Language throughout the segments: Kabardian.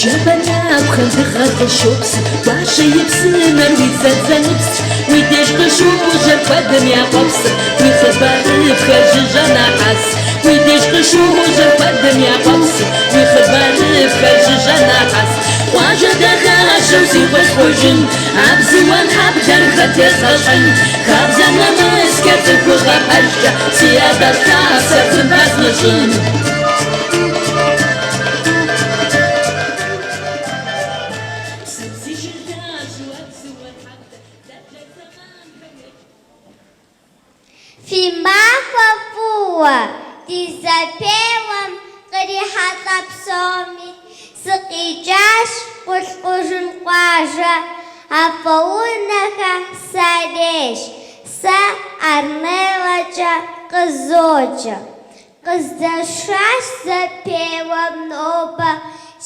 Джабэ нэкӏухэм дыгъэр къыщопс, Гуащэ и псынэр уи дзадзэныпсщ, Уи деж къыщожьэр куэдым я къуэпсыр, Уи хъыбарыфӏхэр жыжьэ нахьэс. Уи деж къыщожьэр куэдым я къуэпсыр, Уи хъыбарыфӏхэр жыжьэ нахьэс. Къуажэ дахащэу си Къулъкъужын, Абзыуан хьэблэр хэт езгъэщхьын? Хабзэ нэмыскӏэ цӏыхугъэ пэжкӏэ Си адэ лъапсэр зым пэзмыщӏын. Фи махуэ фӏыуэ, ди зэпеуэм кърихьэлӏа псоми, сыкъикӏащ Къулъкъужын къуажэ, Афӏэунэхэ сарейщ, сэ Арнеллэкӏэ къызоджэ. Къыздэсшащ зэпеуэм нобэ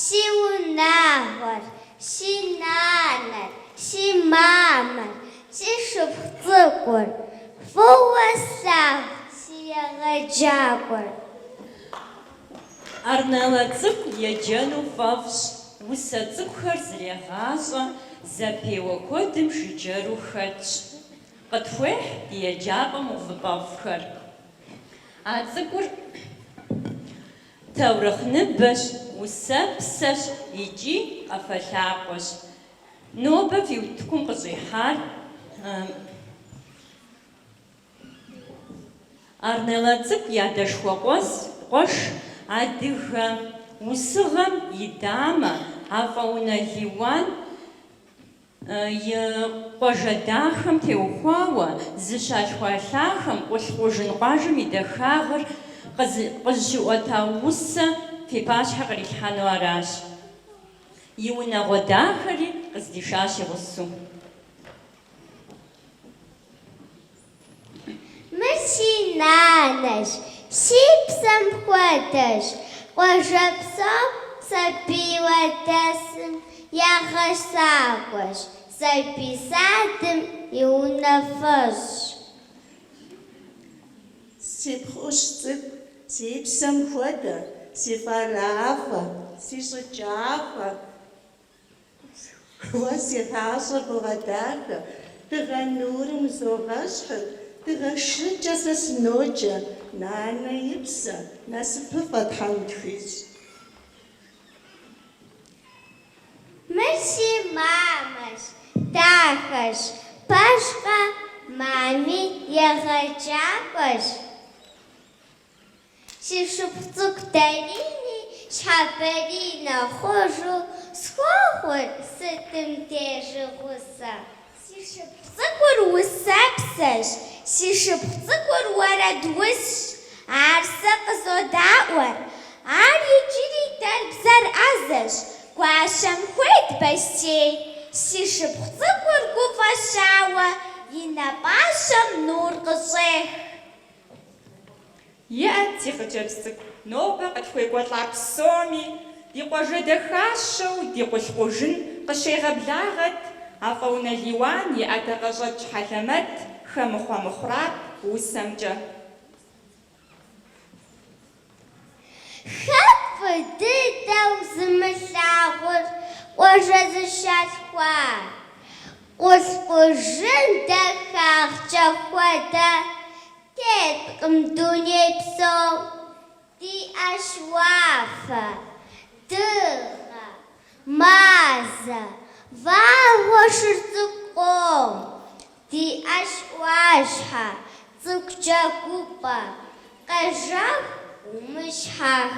си унагъуэр, си нанэр, си мамэр, си шыпхъу цӏыкӏур, фӏыуэ слъагъу си егъэджакӏуэр. Арнеллэ цӏыкӏу еджэну фӏэфӏщ, усэ цӏыкӏухэр зрегъащӏэ, зэпеуэ куэдым жыджэру хэтщ. Къытхуехь ди еджапӏэм увыпӏэфӏхэр. А цӏыкӏур таурыхъ ныбэщ, усэпсэщ икӏи къафэлъакъуэщ. Нобэ фи утыкум къыщӏихьар Арнеллэ цӏыкӏу и адэшхуэ къуэш, адыгэ усыгъэм и дамэ, Афӏэунэ Лиуан И къуажэ дахэм теухуауэ, зыщалъхуа лъахэм, Къулъкъужын къуажэм и дахагъыр къызыщиӏуэта усэ фи пащхьэ кърилъхьэну аращ. И унагъуэ дахэри къыздишащ и гъусэу. Мыр си нанэщ, си псэм хуэдэщ, къуажэ псом сабийуэ дэсым я гъэсакӏуэщ, сабий садым и унафэщӏщ. Си пхъужь цӏыкӏу, си псэм хуэдэ, си фӏэрафӏэ, си щӏыкӏафӏэ. Уэ си гъащӏэр богъэдахэ, дыгъэ нурым узогъэщхьыр, дыгъэ шыркӏэ сэ сыноджэ, нанэ и псэ, насыпыфӏэ Тхьэм утхуищӏ. Мыр си мамэщ, дахэщ, пэжкъэ, мами егъэджакӏуэщ. Си шыпхъу цӏыкӏу Дарини щхьэбаринэ хъужу схуохъур сытым дежи гъусэ. Си шыпхъу цӏыкӏур усэпсэщ, си шыпхъу цӏыкӏур уэрэдусщ, ар сэ къызодаӏуэр. Ар иджыри дэрбзэр ӏэзэщ, гуащэм хуед бостей. Си шыпхъу цӏыкӏур гуфӏэщауэ и нэ пӏащэм нур къыщӏех. Иӏэт, си хъыджэбз цӏыкӏу, нобэ къытхуекӏуэлӏа псоми, ди къуажэ дахащэу ди Къулъкъужын къыщегъэблагъэт, Афӏэунэ Лиуан и ӏэдакъэщӏэкӏ хьэлэмэт Хэмыхъуэ мыхъураб усэмкӏэ. Хэт фӏы дыдэу зымылъагъур къуажэ зыщалъхуар? Къулъкъужын дахагъкӏэ хуэдэ Теткъым дуней псом диӏэщ уафэ, дыгъэ, мазэ, вагъуэ шыр цӏыкӏу къом. Диӏэщ ӏуащхьэ, цӏыкӏу джэгупӏэ, къежэх умыщхьэх.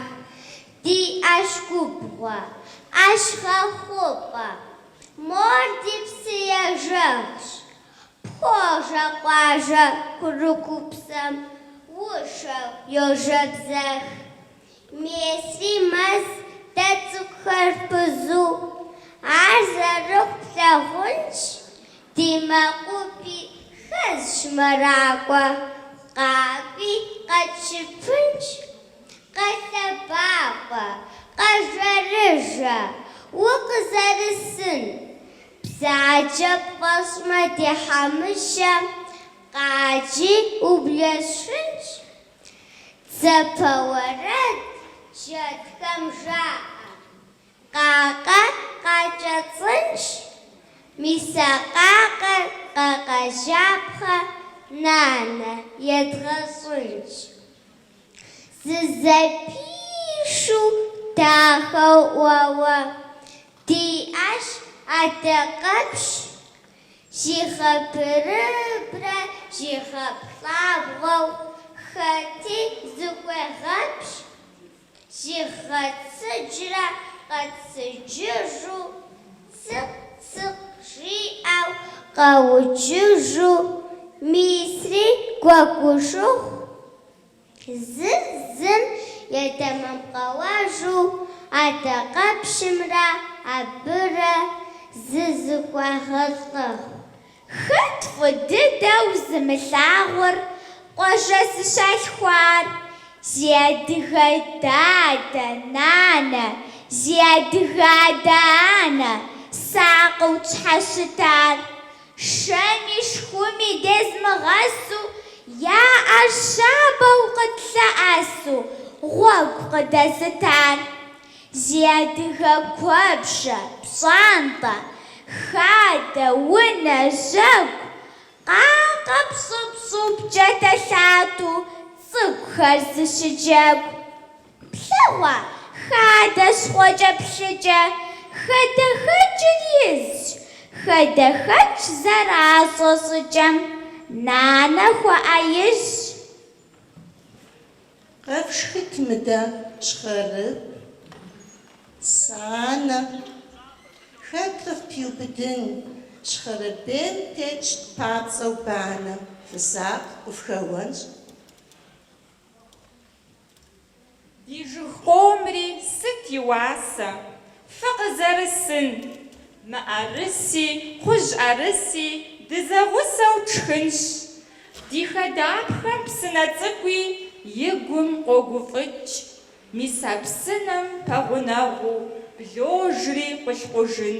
Диӏэщ губгъуэ, ӏэщ гъэхъупӏэ, мор ди псыежэхщ. Пхуожэ къуажэ курыкупсэм ушэу йожэбзэх. Месри мэз дэ цӏыкӏухэр пызу, ар зэрыхъу плъагъунщ. Ди мэкъупӏи хэзщ мэракӏуэ, къакӏуи къэтщыпынщ. Къэлъэбакъуэ, къэжэрыжэ, укъызэрысын. Бзаджэ пфӏэщӏмэ ди Хьэмыщэ, къаджи ублэсшынщ. Дзапэ уэрэд джэдхэм жаӏэ. Къакъэ къакӏэцӏынщ, мис а къакъэр къакъэжьапхъэ нанэ едгъэщӏынщ. Зызэпишу дахэу ӏуэуэ, диӏэщ адакъэпщ, зигъэбырыбрэ зигъэплӏабгъуэу хэти зыхуегъэпщ. Зигъэцыджрэ къэцыджыжу, цыкъ-цыкъ жиӏэу къэуджыжу, мисри гуэгушыхъу, зыр зым етэмакъкӏэуэжу, адакъэпщымрэ абырэ зызыхуагъэлӏыхъу. Хэт фӏы дыдэу зымылъагъур къуажэ сыщалъхуар? Зи адыгэ дадэ, нанэ, зи адыгэ адэ-анэ сакъыу тщхьэщытар. Шэми шхуми дезмыгъэсу, я ӏэр щабэу къытлъэӏэсу гъуэгу къыдэзытар. Зи адыгэ куэбжэ, пщӏантӏэ, хадэ, унэ, жьэгу, къакъэ пщӏыпщӏу пкӏэтэ-лъатэу цӏыкӏухэр зыщыджэгу. Плъэгъуа хадэ щхъуэкӏэплъыкӏэ, хадэхэкӏыр изщ, хадэхэкӏ зэращӏэ щӏыкӏэм нанэ хуэӏэижьщ. Къэфшхыт мыдэ щхъэрыб, санэ. Хэт къыфпиубыдын, щхъэрыбейм тетщ папцӏэу банэ, фысакъ, къыфхэуэнщ. Ди жыг къомри сыт и уасэ, фыкъызэрысын, мыӏэрыси, кхъужьӏэрыси дызэгъусэу тшхынщ. Ди хадапхэм псынэ цӏыкӏуи и гум къогуфӏыкӏ. Мис а псынэм пэгъунэгъуу бложри Къулъкъужын.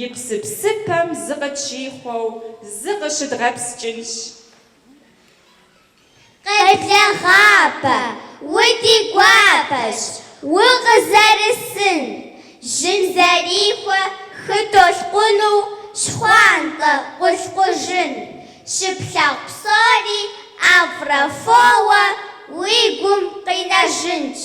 И псыпсыпэм зыкъытщихъуэу зыкъыщыдгъэпскӏынщ. Къеблэгъапэ, удигуапэщ, укъызэрысын, жьым зэрихуэ хы толъкъуну щхъуантӏэ Къулъкъужын, щыплъагъу псори ӏэфӏрэ фоуэ уи гум къинэжынщ.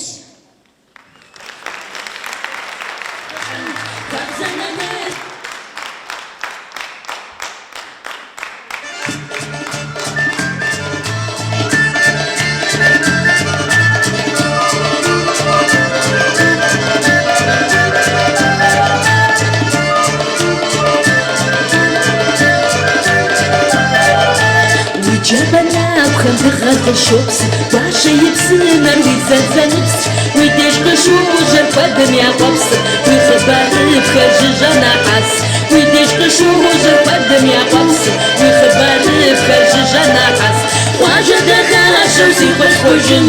Уи джабэ нэкӏухэм дыгъэр къыщопс, Гуащэ и псынэр уи зэнзэныпсщ, Уи деж къыщожьэр куэдым я къуэпсыр, Уи хъыбарыфхэр жыжьэ нахьэс. Уи деж къыщожьэр куэдым я къуэпсыр, Уи хъыбарыфхэр жыжьэ нахьэс. Къуажэ дахащэу си Къулъкъужын,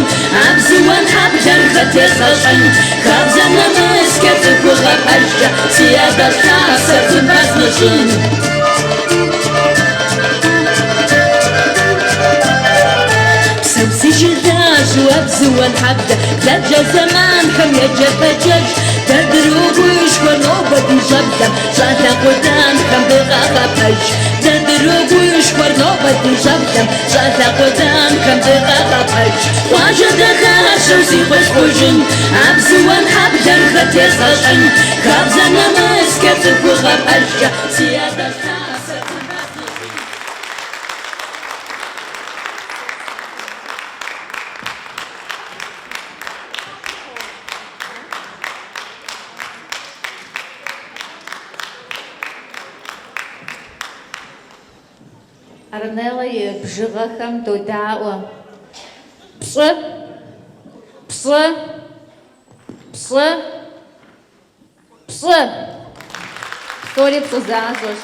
Абзыуэн хьэблэр хэт езгъэщхьын? Хабзэ нэмыскӏэ цӏыхугъэ пэжкӏэ Си адэжь лъапсэр зым пэзмыщӏын. Псэу си жылэжьу Абзыуэн хьэблэ, Блэкӏа зэманхэм я джэрпэджэж, Дэ дрогушхуэ нобэ ди щӏэблэм, Щӏалэ къуданхэм дыкъагъэпэж. Дэ дрогушхуэр нобэ ди щӏэблэм, Щӏалэ къуданхэм дыкъагъэпэж. Къуажэ дахащэу си Къулъкъужын, Абзыуэн хьэблэр хэт езгъэщхьын? Хабзэ нэмыскӏэ цӏыхугъэ пэжкӏэ Си адэжь лъапсэр зым пэзмыщӏын. Арнеллэ и бжыгъэхэм додаӏуэ. Пщӏы, пщӏы, пщӏы, пщӏы. Псори пщӏы защӏэщ.